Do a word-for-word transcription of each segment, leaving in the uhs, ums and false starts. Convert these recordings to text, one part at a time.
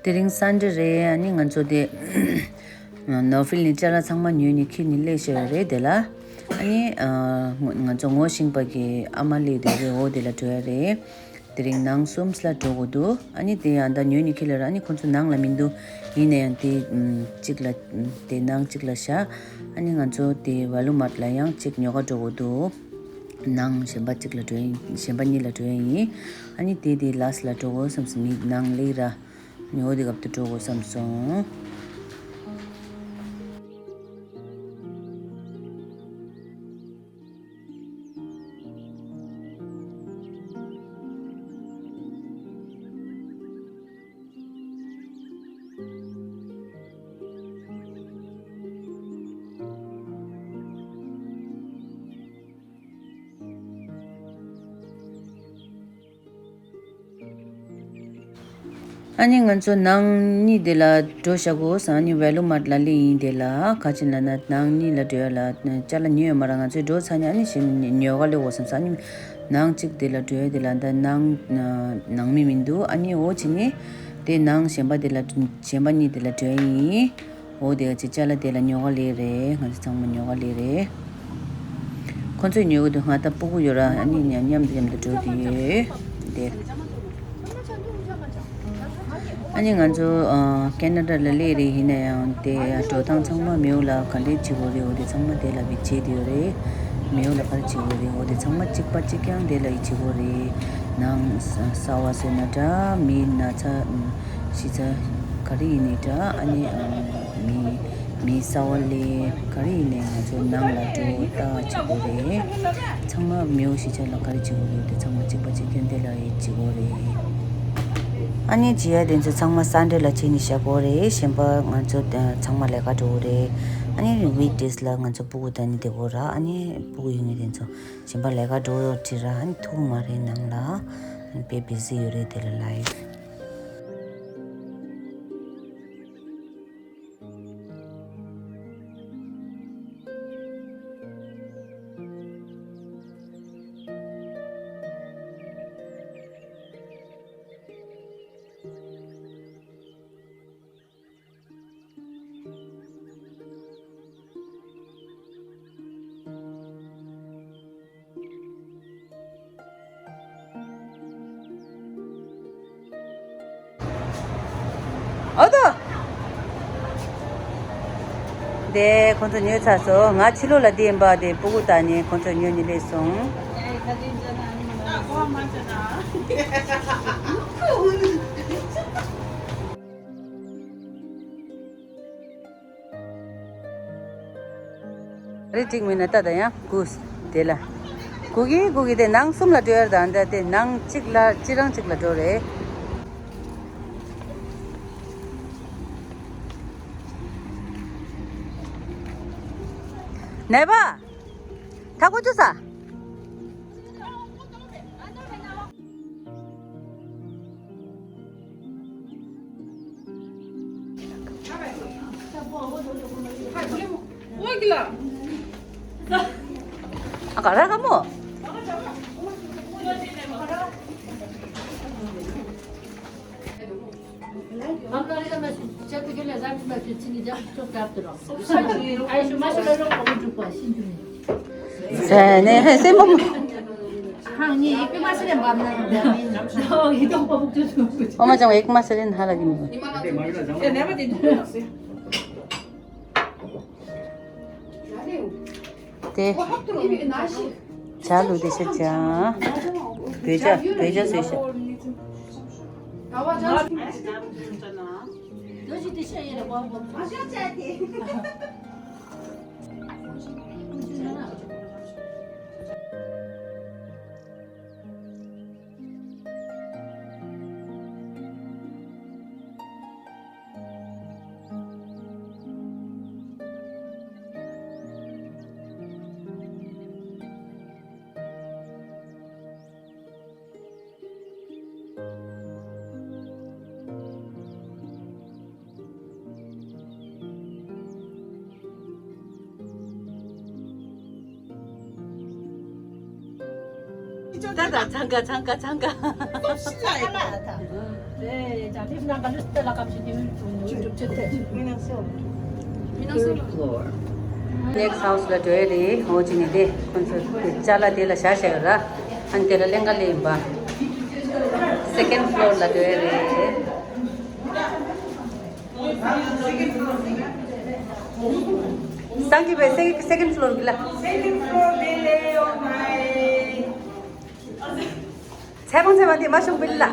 དེ་རིང་སན་ཌེ་རེད། ཨ་ནི་ང་ཚོ་དེ་ནོར་ཕིལ་ནས་ཅ་ལག་ཚང་མ་ཉོས་ནས་ཁྱེར་ནས་སླེབས་བཞག་ཡོད་རེད། དེ་ལ་ཨ་ནི་ང་ཚོ་ངོ་ཤེས་པ་གི་ཨ་མ་སླེབས་བསྡད་རེད། འོ་དེ་ལ་འགྲོ་ཡ་རེད། དེ་རིང་ནང་གསུམ་ལ་འགྲོ་དགོས་འདུག་ཨ་ནི་དེ་ཡང་ད་ཉོས་ནས་ཁྱེར་ལ་ར། ཨ་ནི་ཁོང་ཚོ་ནང་ལ་མི་འདུག་ཡིན་ན་ཡང་དེ་གཅིག་ལ་དེ་ནང་གཅིག་ལ་བཞག་ཨ་ནི་ང་ཚོ་དེ་ཝེ་ལུ་མར་ཊི་ལ་ཡང་གཅིག་ཉོ་ག་འགྲོ་དགོས་འདུག་ནང་གཞན་པ་གཅིག་ལ་འགྲོ་ཡ་ཡིན། གཞན་པ་གཉིས་ལ་འགྲོ་ཡ་ཡིན། ཨ་ནི་དེ་དེ་ལ་སི་ལ་འགྲོ་དགོས་བསམ་སོང་། མི་ནང་སླེབས་ར། ཉོ་དེ་སྐབས་དུ་འགྲོ་དགོས་བསམ་སོང་། ཨ་ནི་ང་ཚོ་ནང་གཉིས་དེ་ལ་འགྲོ་བཞག་གོ་སང་། ཨ་ནི་ཝེ་ལུ་མར་ཊི་ལ་སླེབས་ཡིན། དེ་ལ་ག་ཅི་ལ་ན་ནང་གཉིས་ལ་འགྲོ་ཡ་ལ་ཅ་ལག་ཉོས་ཡོད་མ་ར། ང་ཚོས་འགྲོ་ཚར་ནས་ཨ་ནི་གཞན་ཉོ་ག་སླེབས་དགོས་བསམ་སོང་། ཨ་ནི་ནང་གཅིག་དེ་ལ་འགྲོ་ཡ་དེ་ལ་ད་ནང་ནང་མི་མི་འདུག་ཨ་ནི་འོ་བྱས་ནས་དེ་ནང་གཞན་པ་དེ་ལ་གཞན་པ་གཉིས་དེ་ལ་འགྲོ་ཡ་ཡིན། འོ་དེ་ག་ཅི་ཅ་ལག་དེ་ལ་ཉོ་ག་སླེབས་རེད། ང་ཚོ་ཚང་མ་ཉོ་ག་སླེབས་རེད། ཁོ་ཚོས་ཉོ་གི་འདུག་ང་ད་སྤུ་གུ་ཡོད་ར། ཨ་ནི་མཉམ་མཉམ་དུ་མཉམ་དུ་འགྲོ་གི་ཡོད་དེ། ཨ་ནི་ང་ཚོ་ཨ་ཁེ་ན་ཌ་ལ་སླེབས་རེད། ཡིན་ན་ཡང་དེ་འགྲོ་སྟངས་ཚང་མ་མེའོ་ལ་ག་འདྲས་བྱེད་དགོས་རེད། འོ་དེ་ཚང་མ་དེ་ལ་བི་བྱེད་དེ་ཡོད་རེད། མེའོ་ལ་ག་རེ་བྱེད་དགོས་རེད། འོ་དེ་ཚང་མ་གཅིག་པ་གཅིག་རྐྱང་དེ་ལ་ཡི་བྱེད་དགོས་རེད། ནང་གསར་པ་བཟོས་ན་འདྲ། མི་ན་ཚ་ཤི་ཚ་ག་རེ་ཡིན་ནའི་འདྲ། ཨ་ནི་ཨ་མི་མི་གསར་པ་ལས་ག་རེ་ཡིན་ནའི་ང་ཚོ་ནང་ལ་འགྲོ་ལྟ་བྱེད་དགོས་རེད། ཚང་མ་མེའོ་ཤི་ཚ་ལ་ག་རེ་བྱེད་དགོས་རེད། དེ་ཚང་མ་གཅིག་པ་གཅིག་རྐྱང་དེ་ལ་ཡི་བྱེད་དགོས་རེད། ཨ་ནི་བྱེད་ཡ་དེ་ཚོ་ཚང་མ་སན་ཌེ་ལ་བྱས་ནས་བཞག་དགོས་རེད། གཞན་པ་ང་ཚོ་ཚང་མ་ལས་ཀ་འགྲོ་དགོས་རེད། ཨ་ནི་ཝིག་ཌེ་སི་ལ་ང་ཚོ་སྤུ་གུ་ད་ནི་བསྡད་དགོས་ར། ཨ་ནི་སྤུ་གུ་ཡོད་མཁན་དེ་ཚོ་གཞན་པ་ལས་ཀ་འགྲོ་ཡོད་དྲི་ར། ཨ་ནི་ཐུག་མ་རེད་ནང་ལ། ཨ་ནི་དཔེ་བི་ཟི་ཡོད་རེད་དེ་ལ་ལའིབ། ཨོ་ཏོ། དེ་ཁོང་ཚོ་ཉོས་ཚར་སོང་། ང་ཕྱི་ལོགས་ལ་བསྡད་ཡིན་པ། དེ་སྤུ་གུ་དང་ནི་ཁོང་ཚོ་ཉོས་ནས་སླེབས་སོང་། རེ་ཅིག་མིན་ན་ལྟ་ད་ཡང་སྒུག་དེ་ལ། སྒུག་གི་སྒུག་གི་དེ་ནང་གསུམ་ལ་འགྲོ་ཡར་དང་ད་དེ་ནང་གཅིག་ལ་གཅིག་རང་གཅིག་ལ་འགྲོ་རེད། ནས་པ། ཐ་ཀོ་ཅུ་ས། ཨ་ག་ར་ག་མོ། ཨོ་མ་ཅང་ཡིག་མ་ཟེར་ན་ཧ་ལ་གི་མི་དེ། ཇ་ལུ་དེ་ཤེས་ཅང་། བོད་ཇ་བོད་ཇ་བཟོས་ཤག་ད་ད་འཚང་ཁ་འཚང་ཁ་འཚང་ཁ། 네, 자, 립 나가는 스텔라 감시 유튜브 채널. Next house ལ་འགྲོ་ཡ་རེད། འོ་ཅི་ནི་དེ་ཁོང་ཚོ་དེ་ཅ་ལག་དེ་ལ་བཞག་བཞག་ཡོད་ར། ཨ་ནི་དེ་ལ་ལེན་ག་ལེན་ཡིན་པ། Second floor ལ་འགྲོ་ཡ་རེད། སང་གི་བའི་second floor གི་ལ། Second floor ལ་ལེ་ཡོང་མ་ཡེ། ཚེ་བང་ཚེ་བང་དེ་མ་ཤོང་བིལ་ལ།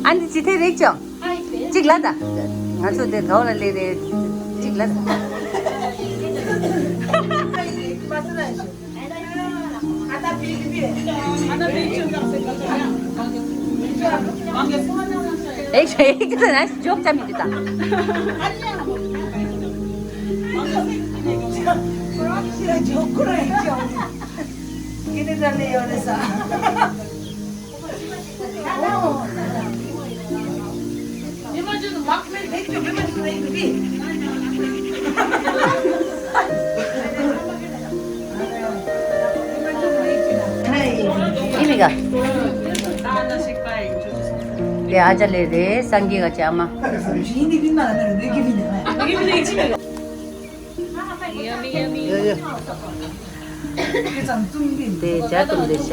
ཨ་འདི་ཅི་ཐེ་རེག་ཅང་། གཅིག་ལ་ད། ང་ཚོ་དེ་གའོ་ལ་ལེ་རེ། གཅིག་ལ་ད། ཨེ་ཤ་ཨེ་ཤ་ན་ཇོག་ཅམ་མི་འདི་ད། ཇོག་ཁུ་རེ་ཇོག་ཁི་ནི་ད་ལེ་ཡོད་རེད་ས། ཨི་མི་ག་དེ་ཨ་ཅག་ལེ་རེད། སངས་རྒྱས་ག་ཅག་མ། དེ་ཇ་དུམ་དེ་ཤ།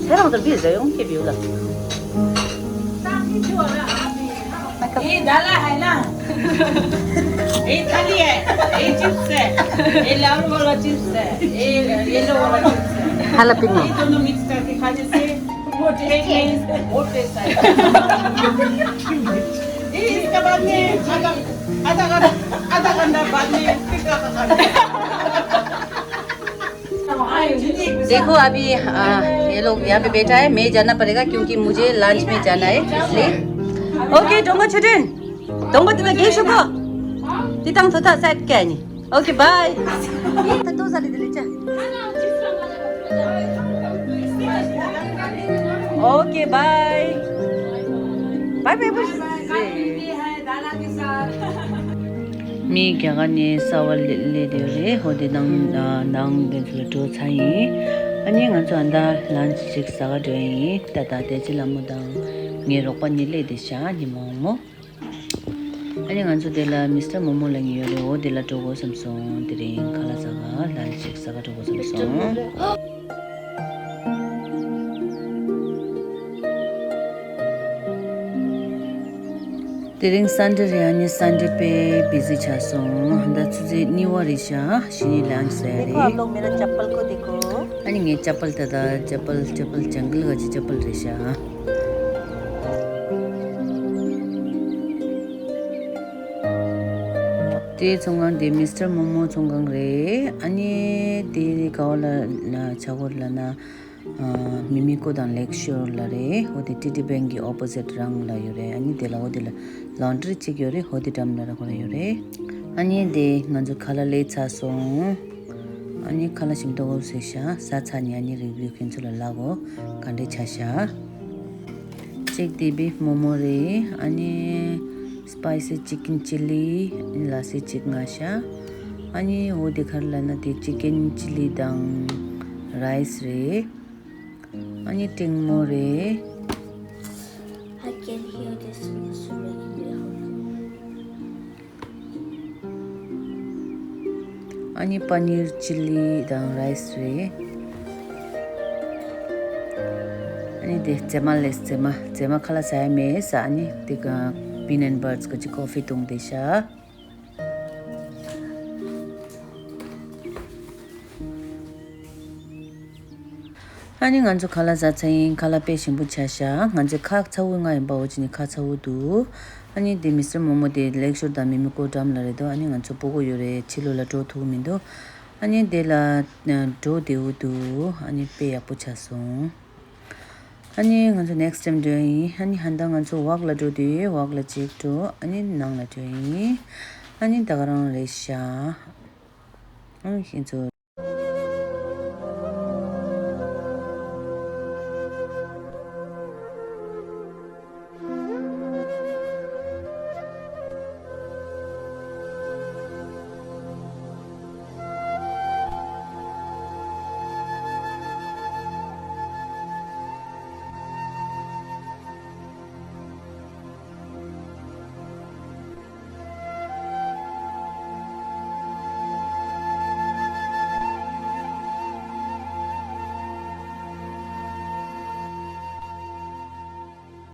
ཚེ་རང་དུ་བི་ཟ་ཡོང་ཁེ་བིའུ་ལ། ये डाला है ना। ये थाली है। ये चिप्स है। ये लाल वाला चिप्स है। ये येलो वाला चिप्स है। हालापिनो। ये दोनों मिक्स करके खाने से बहुत टेस्टी है। बहुत टेस्ट है। ये इसके बाद में आधा, आधा घंटा, आधा घंटा बाद में फिर खाना खाना। देखो अभी, आ, ये लोग यहाँ पे बैठा है, मैं जाना पड़ेगा क्योंकि मुझे लंच में जाना है, इसलिए। ओके, डोंगो छुटिन। डोंगो तिला गेशुको। तितांग थोता सेट क्या नहीं। Okay, bye. तो साली दिली चा। Okay, bye. Bye bye, bye. མི་རྒྱ་གར་ནས་གསར་པ་སླེབས་བསྡད་ཡོད་རེད། ཧོ་དེ་ནང་ནང་དེ་ཚོ་ལ་འགྲོ་ཚར་ཡིན། ཨ་ནི་ང་ཚོ་ཨ་མདའ་ལན་ཅིག་ཟ་ག་འགྲོ་ཡིན། ད་ལྟ་བདེ་སྐྱིད་ལྷ་མོ་དང་ངའི་རོགས་པ་གཉིས་སླེབས་བསྡད་ཤག་ཉི་མ་འོང་མོ། ཨ་ནི་ང་ཚོ་དེ་ལ་མི་སི་ཊར་མོ་མོ་ལབ་མཁན་ཡོད་རེད། འོ་དེ་ལ་འགྲོ་དགོས་བསམ་སོང་། དེ་རིང་ཁ་ལག་ཟ་ག་ལན་ཅིག་ཟ་ག་འགྲོ་དགོས་བསམ་སོང་། དེ་རིང་སན་ཌེ་རེད། ཨ་ནི་སན་ཌེ་དཔེ་བི་ཟི་ཆགས་སོང་། ད་ཆུ་ཚོད་གཉིས་པ་རེད་ཤག་གཞི་ནས་ལན་ཅིག་ཟ་ཡ་देखो आप लोग मेरा चप्पल को देखो। ཨ་ནི་ངའི་ཅ་པལ་ད་ད་ཅ་པལ་ཅ་པལ་ཇང་གལ་ག་ཅི་ཅ་པལ་རེད་ཤག་དེའི་ཚོང་ཁང་དེ་མི་སི་ཊར་མོ་མོ་ཚོང་ཁང་རེད། ཨ་ནི་དེ་ག་བ་ལ་ཆ་གོ་ལ་ན། ཨ། མི་མི་ཀོ་དང་ལེག་ཤོར་ལ་རེད། འོ་དེ་ཊི་ཌི་བེང་གི་ཨོ་པོ་ཟིཊ་རང་ལ་ཡོད་རེད། ཨ་ནི་དེ་ལ་འོ་དེ་ལ་ལོན་ཌི་རི་གཅིག་ཡོད་རེད། འོ་དེ་འགྲམ་ལ་ར་ཁོ་ར་ཡོད་རེད། ཨ་ནི་དེ་ང་ཚོ་ཁ་ལག་ལས་ཚར་སོང་། ཨ་ནི་ཁ་ལག་ཞིམ་མདོག་ཟེར་ཤག་ཟ་ཚར་ནས་ཨ་ནི་རི་བིའུ་ཁྱེད་ཚོ་ལ་ལབ་གོ་ག་འདྲས་ཆགས་ཤག་གཅིག་དེ་བིཕ་མོ་མོ་རེད། ཨ་ནི་སི་པའི་སི་ཅི་ཀིན་ཅི་ལི་ལ་སི་གཅིག་ང་ཤག་ཨ་ནི་འོ་དེ་ག་རེ་ལབ་ན་དེ་ཅི་ཀིན་ཅི་ལི་དང་རའི་སི་རེད། ཨ་ནི་ཏིང་མོ་རེད། I can hear this in the surrounding. ཨ་ནི་པ་ནིར་ཅི་ལི་དང་རའི་སི་རེད། ཨ་ནི་དེ་རྫས་མ་ལས་རྫས་མ་རྫས་མ་ཁ་ལག་ཟ་ཡ་མེད་ས། ཨ་ནི་དེ་ག་པིན་ཨེན་བར་ཛི་ག་ཅིག་ཀོ་ཕི་བཏུང་བསྡད་ཤག་ཨ་ནི་ང་ཚོ་ཁ་ལག་ཟ་ཚར་ཡིན། ཁ་ལག་དཔེ་ཞིམ་པོ་ཆགས་ཤག་ང་ཚོའི་ཁ་ཚ་བོ་ལྔ་ཡིན་པ། འོ་ཅི་ནི་ཁ་ཚ་བོ་འདུག་ཨ་ནི་དེ་མི་སི་ཊར་མོ་མོ་དེ་ལེག་ཤོར་དང་མེ་མེ་ཀོ་འགྲམ་ལ་རེད་འདུག་ཨ་ནི་ང་ཚོ་སྤོ་གོ་ཡོད་རེད། ཕྱི་ལོགས་ལ་འགྲོ་ཐུབ་མི་འདུག་ཨ་ནི་དེ་ལ་འགྲོ་བདེ་བོ་འདུག་ཨ་ནི་དཔེ་ཡག་པོ་ཆགས་སོང་། ཨ་ནི་ང་ཚོ་ནེག་སི་ཊེམ་འགྲོ་ཡིན། ཨ་ནི་ཧན་ད་ང་ཚོ་ཝག་ལ་འགྲོ་དུས་ཝག་ལ་གཅིག་འགྲོ། ཨ་ནི་ནང་ལ་འགྲོ་ཡིན། ཨ་ནི་ད་ག་རང་རེད་ཤག་ཨ་ནི་ཁྱེད་ཚོ།